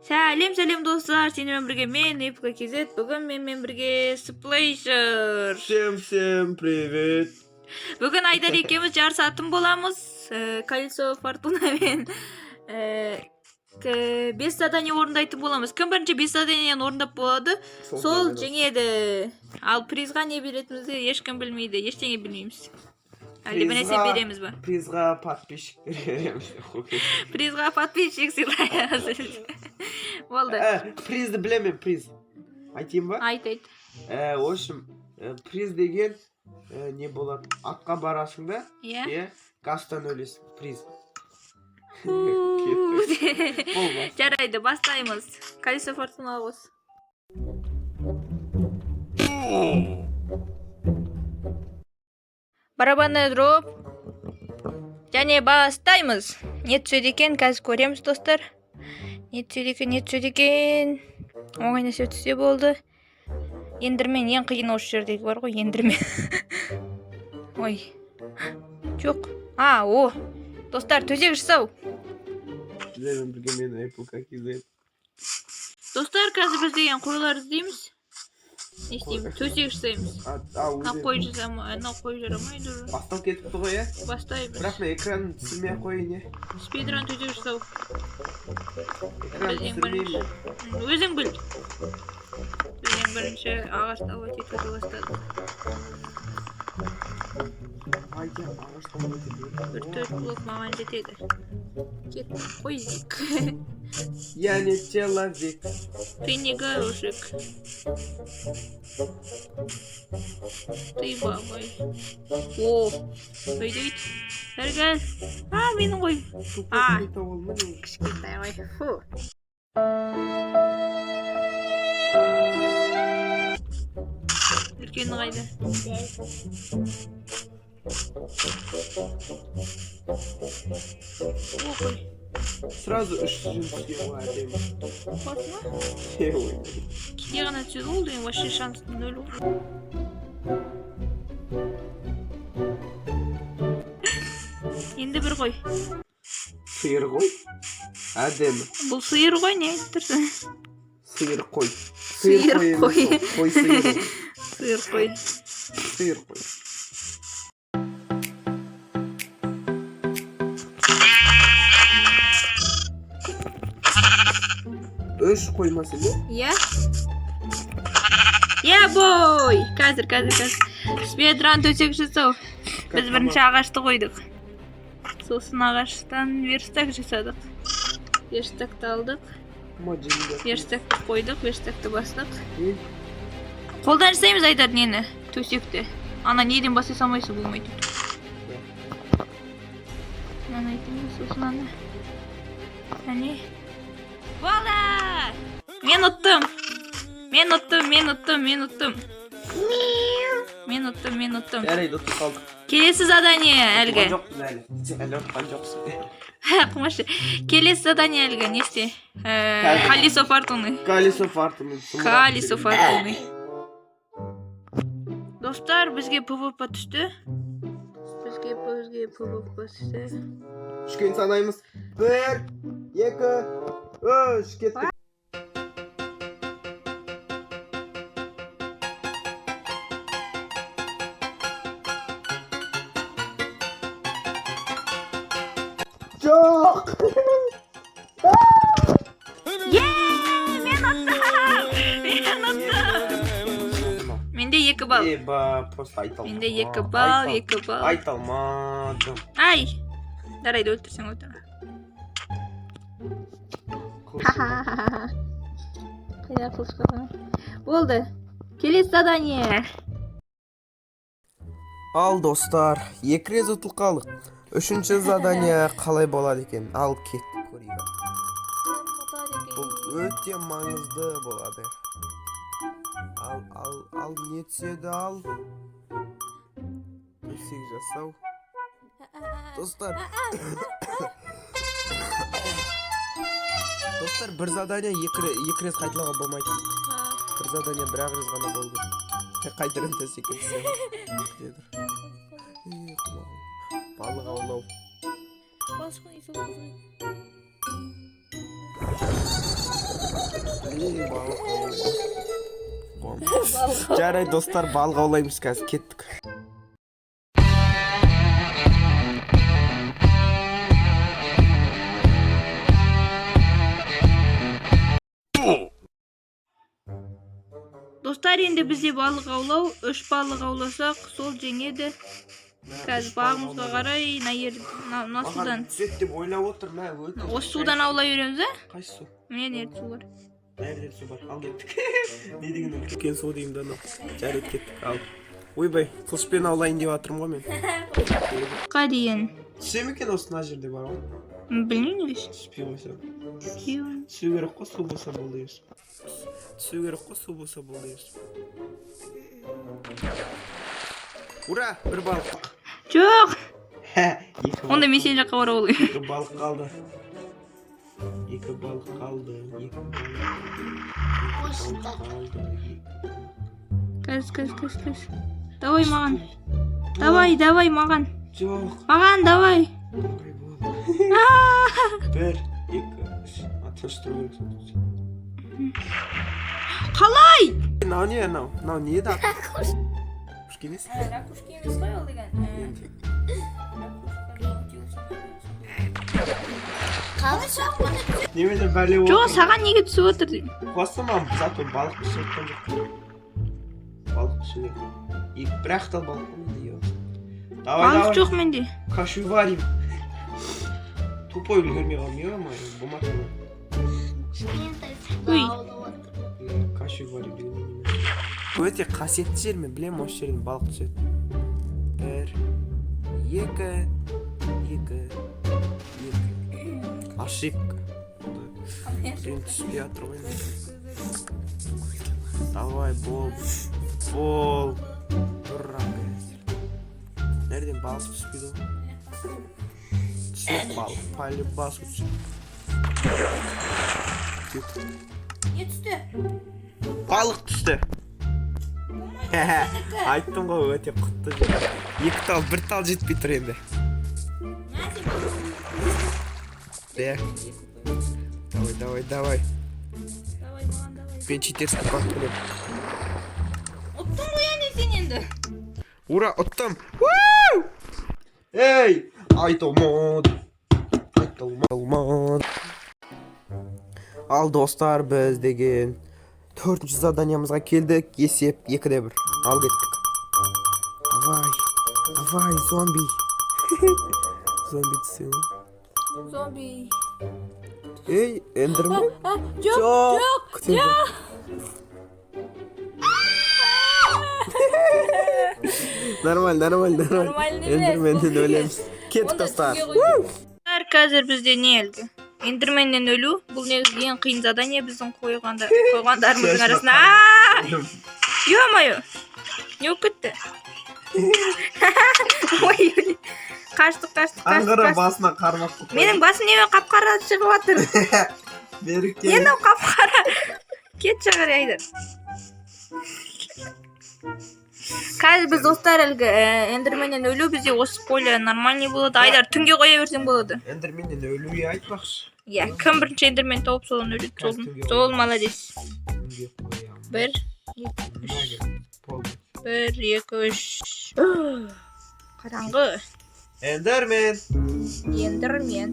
Сәлем, сәлем, достар, сенімен бірге мен, Епка KZ. Бүгін менімен бірге Сплейшер. Всем, всем привет. Бүгін Айдар екеуміз жарысатын боламыз. Колесо Фортунамен бес задание орындайтын боламыз. Кім бірінші бес заданиені орындап болады, сол жеңеді. Ал призға не беретінімізді ешкім білмейді, ештеңе білмейміз. Әлде бір нәрсе береміз ба? Призға подписчиктер береміз. Призға подписчик сыйлаймыз. Болды. Призді білемін, приз. Айтайын ба? Айт, айт. В общем, приз деген не болады? Атқа барасың да, Иә. иә, газдан өлесің. Приз. Уу. Болмас. Жарайды, бастаймыз. Колесо фортуна қос. Барабанная дробь. Және бастаймыз. Не түседі екен, қазір көреміз, достар. Не түседі екен, не түседі екен. Оңай нәрсе түссе болды. Ендірмен ең қиын осы жердегі бар ғой, ендірмен. Ой. Жоқ. А, о. Достар, төсек жасау. Сіздермен бірге мен, Apple KZ. Достар, қазір біз деген қойлар іздейміз. Не істейміз? Төсек жасаймыз. А, а, Мына өзі қой жасама, анау қой жарамайды уже. Басталып кетіпті ғой, иә? Бастаймыз. Бірақ мен экранын түсірмей ақ қояйын, иә? Спидран төсек жасау. Экран Біз ең түсірмеймін. Өзің біл. Біз ең бірінші ағаш алып етуді бастадық. Ай, я ағаш тауып кетеді. Бір төрт блок маған жетеді. Кет, қой іздейік. Я не человек. Ты не горошек. Ты бабай. О, өйдейді. Бері кел. А, менің қойым. А. Тупой тауып алмадым. Кішкентай ғой. Фу. Үлкені қайда? О, қой. Сразу үш жүн түскен ғой, әдемі. Қос ма? Не ой. Кейде ғана түседі ғой, ол деген вообще шанс нөл ғой. Енді бір қой. Сиыр ғой. Әдемі. Бұл сиыр ғой, не айтып тұрсың? Сиыр қой. Сиыр емес қой. ол. Қой сиыр ғой. Сиыр қой. Сиыр қой. Үш қой ма сенде? Иә? Иә, бой! Қазір, қазір, қазір. Спидран төсек жасау. Біз бірінші ағашты қойдық. Сосын ағаштан верстак жасадық. Верстакты алдық. Верстакты қойдық, верстакты бастық. Қолдан жасаймыз, айтады нені? Төсекті. Ана неден бастай салмайсың, болмайды. Мынаны айтайын, сосын ана. Әне. Болды! Мен ұттым. Мен ұттым, мен ұттым, мен ұттым. Мен ұттым, мен ұттым. Жарайды, ұтып қалдық. Келесі задание әлгі. Ұтқан жоқпыз әлі. Сен әлі ұтқан жоқсың. Қумашы. Келесі задание әлгі не істе? Колесо фортуны. Колесо фортуны. Колесо фортуны. Достар, бізге ПВП түсті. Бізге ПВП түсті. Үшкен санаймыз. Бір, екі, үш, кеттік. Жоқ! Е, мен ұттым! Мен ұттым! Менде 2 балл. Еба, просто айта алмадым. Менде 2 балл, 2 балл. Айта алмадым. Ай! Жарайды, өлтірсең өлтір. Ха-ха-ха. Қайда қылыш қалған? Болды. Келесі задание. Ал, достар, екі рет ұтылып қалдық. Үшінші задание қалай болады екен? Ал кеттік, көрейік. Бұл өте маңызды болады. Ал, ал, ал, не түседі, ал? Төсек жасау. Достар. Достар, бір задание екі рет қайталауға болмайды. Бір задание бір ақ рет ғана болу керек. Қайтадан төсекке түсемін. Күте тұр. Е, құлағым. Балық аулау. Балшықтың иісі. Блин, балық аулау. Жарайды, достар, балық аулаймыз қазір, кеттік. Достар, енді бізде балық аулау. Үш балық ауласақ, сол жеңеді. Қазір бағымызға қарай мына судан. Түседі деп ойлап отыр, мә, өте. Осы судан аулай береміз, а? Қайсы су? Міне, не су бар. Бәрі су бар. Ал кеттік. Не деген үлкен су деймін да анау. Жарайды, кеттік. Ал. Ойбай, қылышпен аулайын деп жатырмын ғой мен. Қа дейін. Түсе ме екен осы мына жерде бар ғой? Білмеймін неге. Түспей қойса. Түспей. Түсу керек қой, су болса болды емес. Түсу керек қой, су болса болды емес. Ура, бір балық. Жоқ. Екі балық. Онда мен сен жаққа барып алайын. Екі балық қалды. Екі балық қалды. Екі балық қалды. Қазір, қазір, қазір, қазір. Давай маған. Давай, давай маған. Жоқ. Маған давай. Ой, болды. Бір, екі, үш. А, тыныш тұру керек. Қалай? Мынау не, мынау? Мынау не еді? Ракушка емес? Ракушка емес қой ол деген. Немене бәле Жоқ, отыр? саған неге түсіп отыр деймін. Қосты ма? Зато балық түсіп жатқан жоқ. Балық түсу керек. Екі, бір ақ тал балық қой менде, ё. Давай, Балық давай. жоқ менде. Кашу варим. Тупой үлгермей қалдым, ё-моё, болмады мына. Ой. Кашу варим деген не неме. Өте қасиетті жер, мен білемін, осы жерден балық түседі. Бір, екі, екі, екі. Ошибка. Блин, түспей жатыр ғой енді. Давай, бол. Бол. Ура, Nereden балық түспейді ғой? Түседі балық. По-любасу түседі. Кет. Не түсті? Балық түсті. Айттым ғой, өте құтты жер. Екі тал, бір тал жетпей тұр енді. Де. Давай, давай, давай. Давай маған, давай. Мен читерский балық білемін. Ұттың ғой әне сен енді. Ура, ұттым. Вуу! Ей, айтылмады. Айтылмады. Ал, достар, біз деген төртінші заданиямызға келдік. Есеп 2-де 1. Ал кеттік. Давай, давай, зомби. Зомби түсе ме? Зомби. Ей, эндермен? Жоқ, Жоқ. Күтемін. Нормально, нормально, нормально. Нормально емес, Эндерменнен ол өлеміз. Кеттік, достар. Достар, қазір бізде не әлгі? Эндерменнен өлу. Бұл негізі ең қиын задание біздің қойғандарымыздың арасында. Аа! Ё-моё! Не болып кетті? Ой, ой. Қаштық, қаштық, қаштық, Аңғара қаштық. басына қармақ қойып. Менің басым немен қап-қара шығып жатыр? Берік Не мынау қап-қара? Кет шығар, Айдар. Қазір біз, достар, әлгі эндерменнен өлу, бізде осы поле нормальный болады. Айдар, түнге қоя берсең болады. Эндерменнен өлуге айтпақшы. Иә, кім бірінші эндермен тауып, соны өледі. Қазір Сол, түнге сол молодец. Түнге қоямын. Бір, екі, үш. Болды. Бір, екі, үш. Қараңғы. Эндермен. Эндермен.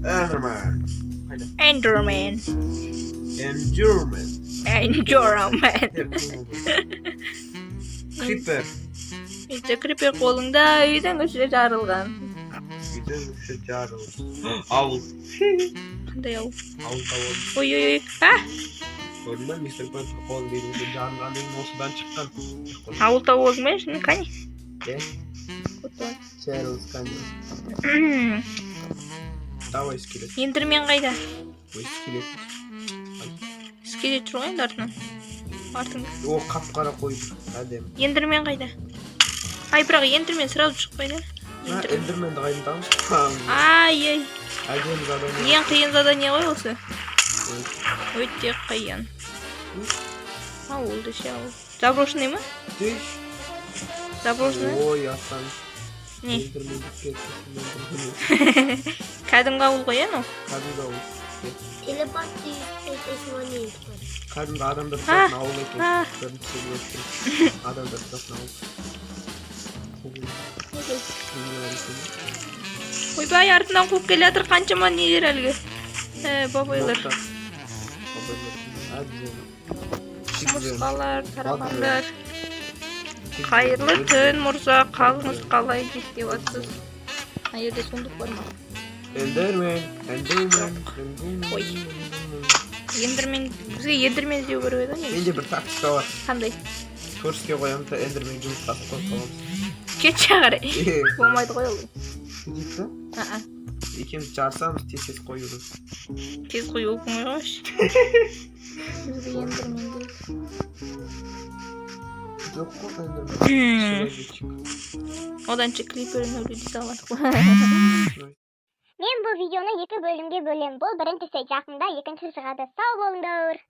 Эндермен. Қайда? Эндермен. Эндермен. Эндермен. Крипер. Мистер Крипер қолыңда, үйдің іші жарылған. Үйдің іші жарылды. Ауыл. Қандай ауыл? Ауыл тауып. Ой, ой, ой. А? Көрдің ба, мистер Крипер қолында үйдің іші жарылған деген осыдан шыққан. Ауыл тауып алдың ба? Шыны, қане? Е? Крутой. Чарльз Каньон. Давай, скелет. Эндермен қайда? Ой, скелет. Скелет жүр ғой енді артынан. Артыңда. О, қап-қара қой. Әдемі. Эндермен қайда? Ай, бірақ эндермен сразу шықпайды. Мә, Эндермен. Эндерменді қайдан табамыз? Ай, ай. Әдемі задание. Ең қиын задание ғой осы. Өте қиын. Ауыл десе ауыл. Заброшенный ма? Дей. Заброшенный? Ой, асан. Не? Эндермен деп кетті. Эндермен. Кәдімгі ауыл ғой, иә, мынау? Кәдімгі ауыл. Телепорт етесің. Кәдімгі адамдар А, тұратын ауыл екен. А. Бірінші бөліктің адамдар тұратын ауыл. Не бар екен? Ойбай, артынан қуып келе жатыр қаншама нелер әлгі. Бабайлар. Моттар. Бабайлар. Әбден. Құмырсқалар, тарақандар. Қайырлы түн, мырза, қалыңыз қалай, не істеп жатсыз? Мына жерде сундук бар ма? Эндермен, эндермен, эндермен. Ой. Эндермен, бізге эндермен іздеу керек еді негізі. Менде бір тактика бар. Қандай? Торске қоямын да, эндермен жұмыртқасын қойып қаламыз. Кетші қарай. Е, Болмайды ғой ол. Кетейік та? А-а. Екеуміз жарысамыз тез тез қоюды. Тез қою оңай ғой. Бізге эндермен керек. Жоқ қой эндермен. Человечек. Оданша криперін өлуді салмадық қой. Мен бұл видеоны екі бөлімге бөлемін. Бұл біріншісі, жақында екіншісі шығады. Сау болыңдар.